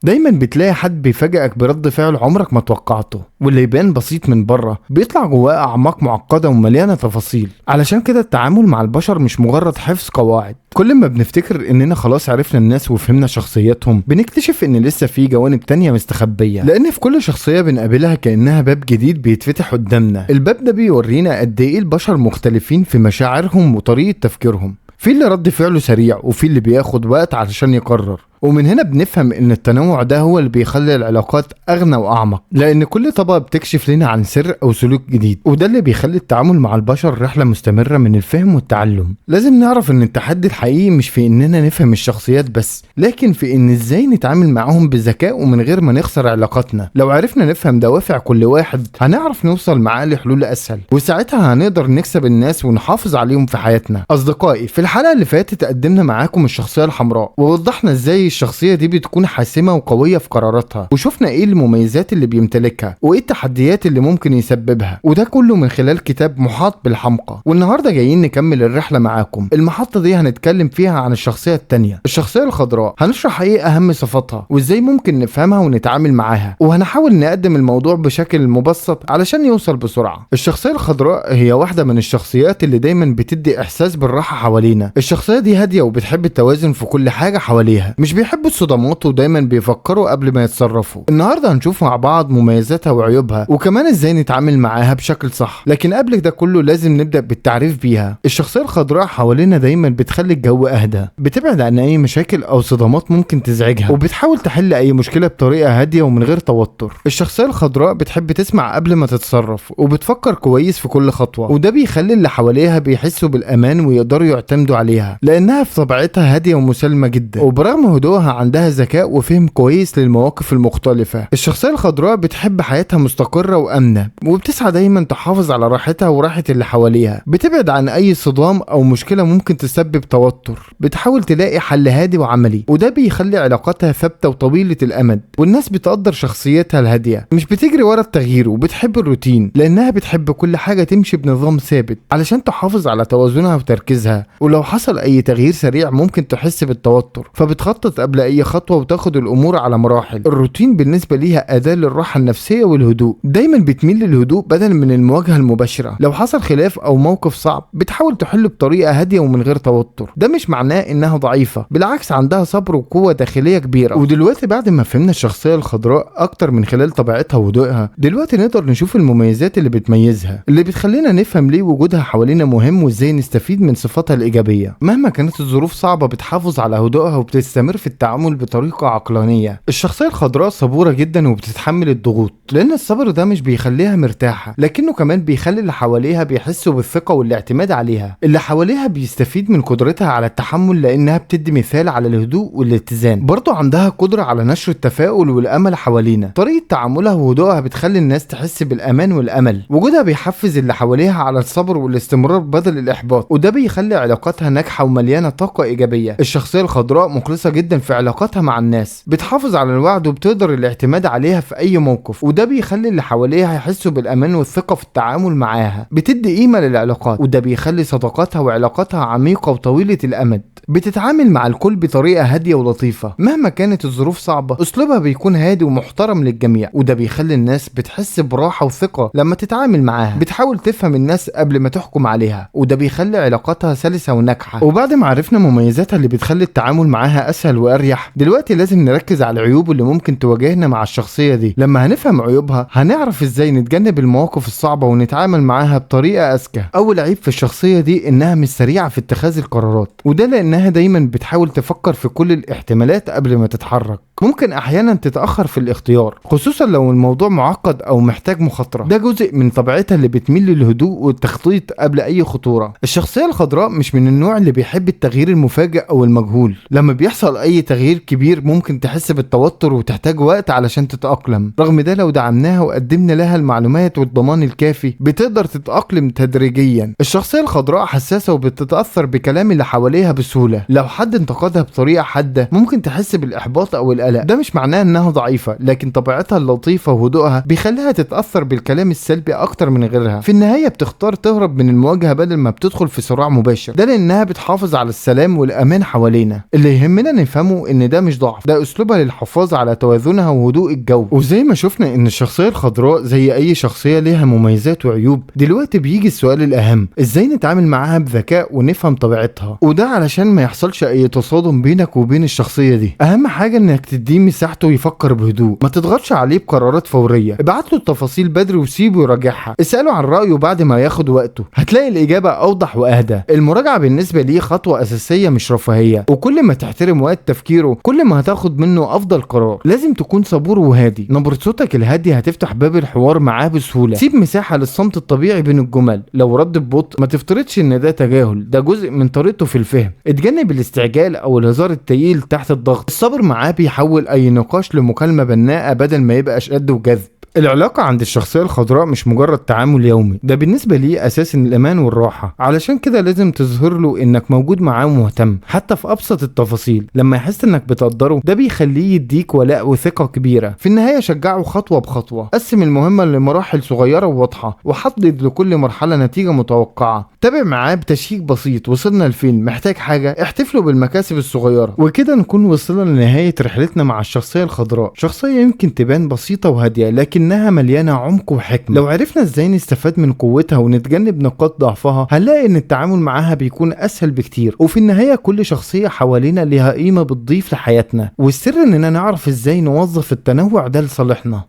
دايما بتلاقي حد بيفاجئك برد فعل عمرك ما توقعته، واللي يبان بسيط من بره بيطلع جواه اعماق معقدة ومليانة تفاصيل. علشان كده التعامل مع البشر مش مجرد حفظ قواعد. كل ما بنفتكر اننا خلاص عرفنا الناس وفهمنا شخصيتهم، بنكتشف ان لسه في جوانب تانية مستخبيه، لان في كل شخصية بنقابلها كانها باب جديد بيتفتح قدامنا. الباب ده بيورينا قد ايه البشر مختلفين في مشاعرهم وطريقه تفكيرهم. في اللي رد فعله سريع، وفي اللي بياخد وقت علشان يقرر. ومن هنا بنفهم ان التنوع ده هو اللي بيخلي العلاقات اغنى واعمق، لان كل طبقة بتكشف لنا عن سر او سلوك جديد، وده اللي بيخلي التعامل مع البشر رحلة مستمرة من الفهم والتعلم. لازم نعرف ان التحدي الحقيقي مش في اننا نفهم الشخصيات بس، لكن في ان ازاي نتعامل معاهم بذكاء ومن غير ما نخسر علاقاتنا. لو عرفنا نفهم دوافع كل واحد هنعرف نوصل معاه لحلول اسهل، وساعتها هنقدر نكسب الناس ونحافظ عليهم في حياتنا. اصدقائي، في الحلقة اللي فاتت قدمنا معاكم الشخصية الحمراء، ووضحنا ازاي الشخصية دي بتكون حاسمة وقوية في قراراتها، وشفنا ايه المميزات اللي بيمتلكها وايه التحديات اللي ممكن يسببها، وده كله من خلال كتاب محاط بالحمقى. والنهاردة جايين نكمل الرحلة معاكم. المحطة دي هنتكلم فيها عن الشخصية التانية، الشخصية الخضراء. هنشرح ايه اهم صفاتها وازاي ممكن نفهمها ونتعامل معاها، وهنحاول نقدم الموضوع بشكل مبسط علشان يوصل بسرعة. الشخصية الخضراء هي واحدة من الشخصيات اللي دايما بتدي احساس بالراحة حوالينا. الشخصية دي هادية وبتحب التوازن في كل حاجة حواليها، مش بيحبوا الصدمات ودايما بيفكروا قبل ما يتصرفوا. النهارده هنشوف مع بعض مميزاتها وعيوبها، وكمان ازاي نتعامل معاها بشكل صح. لكن قبل ده كله لازم نبدا بالتعريف بيها. الشخصية الخضراء حوالينا دايما بتخلي الجو اهدى، بتبعد عن اي مشاكل او صدمات ممكن تزعجها، وبتحاول تحل اي مشكلة بطريقة هادية ومن غير توتر. الشخصية الخضراء بتحب تسمع قبل ما تتصرف، وبتفكر كويس في كل خطوة، وده بيخلي اللي حواليها بيحسوا بالامان ويقدروا يعتمدوا عليها، لانها في طبيعتها هادية ومسالمه جدا، وبرغم هدوءها عندها ذكاء وفهم كويس للمواقف المختلفة. الشخصية الخضراء بتحب حياتها مستقرة وأمنة، وبتسعى دايما تحافظ على راحتها وراحة اللي حواليها، بتبعد عن أي صدام أو مشكلة ممكن تسبب توتر، بتحاول تلاقي حل هادي وعملي، وده بيخلي علاقاتها ثابتة وطويلة الأمد. والناس بتقدر شخصيتها الهادية، مش بتجري ورا التغيير، وبتحب الروتين لأنها بتحب كل حاجة تمشي بنظام ثابت علشان تحافظ على توازنها وتركيزها. ولو حصل أي تغيير سريع ممكن تحس بالتوتر، فبتخطط قبل اي خطوة وتاخد الامور على مراحل. الروتين بالنسبة ليها اداه للراحة النفسية والهدوء، دايما بتميل للهدوء بدل من المواجهة المباشرة. لو حصل خلاف او موقف صعب بتحاول تحله بطريقة هادية ومن غير توتر. ده مش معناه انها ضعيفة، بالعكس عندها صبر وقوه داخلية كبيرة. ودلوقتي بعد ما فهمنا الشخصية الخضراء اكتر من خلال طبيعتها وهدوءها، دلوقتي نقدر نشوف المميزات اللي بتميزها، اللي بتخلينا نفهم ليه وجودها حوالينا مهم وازاي نستفيد من صفاتها الايجابية. مهما كانت الظروف صعبة بتحافظ على هدوءها وبتستمر في التعامل بطريقة عقلانية. الشخصية الخضراء صبورة جدا وبتتحمل الضغوط، لأن الصبر ده مش بيخليها مرتاحة، لكنه كمان بيخلي اللي حواليها بيحسوا بالثقة والاعتماد عليها. اللي حواليها بيستفيد من قدرتها على التحمل لأنها بتدي مثال على الهدوء والاتزان. برضو عندها قدرة على نشر التفاؤل والأمل حوالينا. طريقة تعاملها وهدوءها بتخلي الناس تحس بالأمان والأمل. وجودها بيحفز اللي حواليها على الصبر والاستمرار بدل الإحباط، وده بيخلي علاقاتها ناجحة ومليانة طاقة إيجابية. الشخصية الخضراء مخلصة جدا في علاقاتها مع الناس، بتحافظ على الوعد وبتقدر الاعتماد عليها في اي موقف، وده بيخلي اللي حواليها يحسوا بالامان والثقة في التعامل معاها. بتدي قيمة للعلاقات، وده بيخلي صداقاتها وعلاقاتها عميقة وطويلة الامد. بتتعامل مع الكل بطريقة هادية ولطيفة مهما كانت الظروف صعبة، اسلوبها بيكون هادي ومحترم للجميع، وده بيخلي الناس بتحس براحة وثقة لما تتعامل معاها. بتحاول تفهم الناس قبل ما تحكم عليها، وده بيخلي علاقاتها سلسة وناجحة. وبعد ما عرفنا مميزاتها اللي بتخلي التعامل معاها اسهل واريح، دلوقتي لازم نركز على العيوب اللي ممكن تواجهنا مع الشخصية دي. لما هنفهم عيوبها هنعرف ازاي نتجنب المواقف الصعبة ونتعامل معاها بطريقة اذكى. اول عيب في الشخصية دي انها مش سريعة في اتخاذ القرارات، وده لانها دايما بتحاول تفكر في كل الاحتمالات قبل ما تتحرك. ممكن احيانا تتاخر في الاختيار، خصوصا لو الموضوع معقد او محتاج مخاطره. ده جزء من طبيعتها اللي بتميل للهدوء والتخطيط قبل اي خطورة. الشخصية الخضراء مش من النوع اللي بيحب التغيير المفاجئ او المجهول. لما بيحصل اي تغيير كبير ممكن تحس بالتوتر وتحتاج وقت علشان تتاقلم. رغم ده لو دعمناها وقدمنا لها المعلومات والضمان الكافي بتقدر تتاقلم تدريجيا. الشخصية الخضراء حساسة وبتتاثر بكلام اللي حواليها بسهولة. لو حد انتقدها بطريقة حادة ممكن تحس بالاحباط او القلق. ده مش معناه انها ضعيفة، لكن طبيعتها اللطيفة وهدوءها بيخليها تتاثر بالكلام السلبي اكتر من غيرها. في النهاية بتختار تهرب من المواجهة بدل ما بتدخل في صراع مباشر، ده لانها بتحافظ على السلام والامان حوالينا. اللي يهمنا نفهمه نفهمه ان ده مش ضعف، ده اسلوبها للحفاظ على توازنها وهدوء الجو. وزي ما شفنا ان الشخصية الخضراء زي اي شخصية ليها مميزات وعيوب، دلوقتي بيجي السؤال الاهم، ازاي نتعامل معاها بذكاء ونفهم طبيعتها؟ وده علشان ما يحصلش اي تصادم بينك وبين الشخصية دي. اهم حاجة انك تديه مساحته يفكر بهدوء، ما تضغطش عليه بقرارات فورية، ابعت له التفاصيل بدري وسيبه يراجعها، اسأله عن رأيه بعد ما ياخد وقته، هتلاقي الإجابة أوضح وأهدى. المراجعة بالنسبة ليه خطوة أساسية مش رفاهية، وكل ما تحترم وقت تفكيره كل ما هتاخد منه أفضل قرار. لازم تكون صبور وهادي، نبرة صوتك الهادية هتفتح باب الحوار معاه بسهولة. سيب مساحة للصمت الطبيعي بين الجمل، لو رد ببطء ما تفترضش إن ده تجاهل، ده جزء من طريقته في الفهم. اتجنب الاستعجال أو الهزار التقيل تحت الضغط، الصبر معاه بيحول أي نقاش لمكالمة بناءة بدل ما يبقى شد وجذب. العلاقة عند الشخصية الخضراء مش مجرد تعامل يومي، ده بالنسبة ليه أساس الأمان والراحة، علشان كده لازم تظهر له إنك موجود معاه ومهتم حتى في أبسط التفاصيل. لما يحس إنك بتقدره ده بيخليه يديك ولاء وثقة كبيرة. في النهاية شجعه خطوة بخطوة، قسم المهمة لمراحل صغيرة وواضحة، وحدد لكل مرحلة نتيجة متوقعة. تابع معاه بتشيك بسيط، وصلنا لفين، محتاج حاجة، احتفلوا بالمكاسب الصغيرة. وكده نكون وصلنا لنهاية رحلتنا مع الشخصية الخضراء، شخصية يمكن تبان بسيطة وهادية لكنها مليانة عمق وحكمة. لو عرفنا ازاي نستفاد من قوتها ونتجنب نقاط ضعفها هنلاقي ان التعامل معاها بيكون اسهل بكتير. وفي النهاية كل شخصية حوالينا لها قيمة بتضيف لحياتنا، والسر اننا نعرف ازاي نوظف التنوع ده لصالحنا.